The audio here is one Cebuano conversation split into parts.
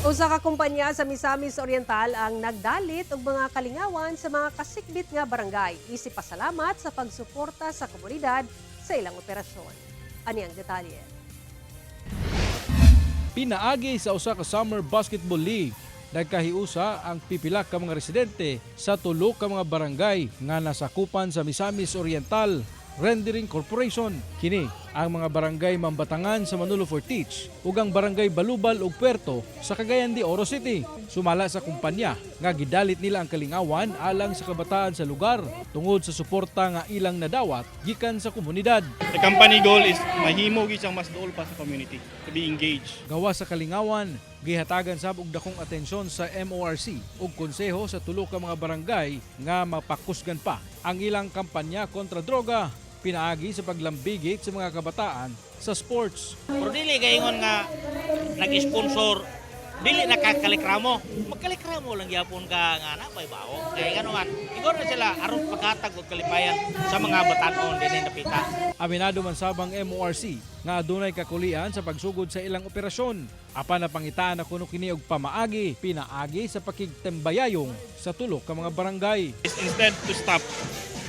Usa ka kumpanya sa Misamis Oriental ang nagdalit og mga kalingawan sa mga kasikbit nga barangay. Isip pasalamat sa pagsuporta sa komunidad sa ilang operasyon. Ani ang detalye. Pinaagi sa usa ka Summer Basketball League, nagkahiusa ang pipila ka mga residente sa tulo ka mga barangay nga nasakupan sa Misamis Oriental Rendering Corporation. Kini ang mga barangay Mambatangan sa Manolo Fortich ug ang barangay Balubal ug Puerto sa Cagayan de Oro City. Sumala sa kumpanya nga gidalit nila ang kalingawan alang sa kabataan sa lugar tungod sa suporta nga ilang nadawat gikan sa komunidad. The company goal is mahimo gyud siyang mas duol pa sa community, to be engaged. Gawa sa kalingawan, gihatagan sab og dakong atensyon sa MORC ug konseho sa tulo ka mga barangay nga mapakusgan pa ang ilang kampanya kontra droga pinaagi sa paglambigit sa mga kabataan sa sports. Pero dili kaingon nga nag-sponsor, dili nakakalikramo. Magkalikramo lang gyapon ka nga na bay bawo. Kay ngano man, ingon na sila aron paghatag og kalipayan sa mga batan-on dinhi napita. Aminado man sabang MORC nga adunay kakulian sa pagsugod sa ilang operasyon. Apan napangitaan na kuno kini og pamaagi pinaagi sa pakigtembayayong sa tulo ka mga barangay. Instead to stop,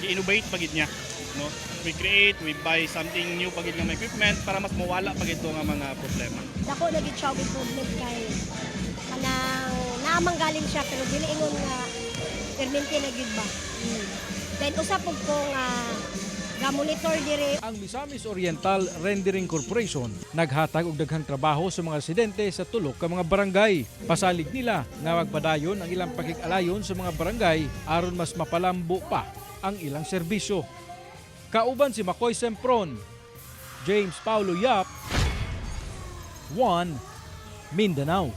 i-innovate pa gid niya. No? We create, we buy something new pa gid nga mga equipment para mas mawala pa gid to nga mga problema. Dako na gid siya og improvement kay kanang naamang galing siya pero dili ingon nga permente na gyud ba. Then usa pud ko nga ga-monitor diri. Ang Misamis Oriental Rendering Corporation naghatag og daghang trabaho sa mga residente sa tulo ka mga barangay. Pasalig nila nga magpadayon ang ilang pakig-alayon sa mga barangay aron mas mapalambo pa ang ilang serbisyo. Kauban si Makoy Sempron, James Paulo Yap, 1 Mindanao.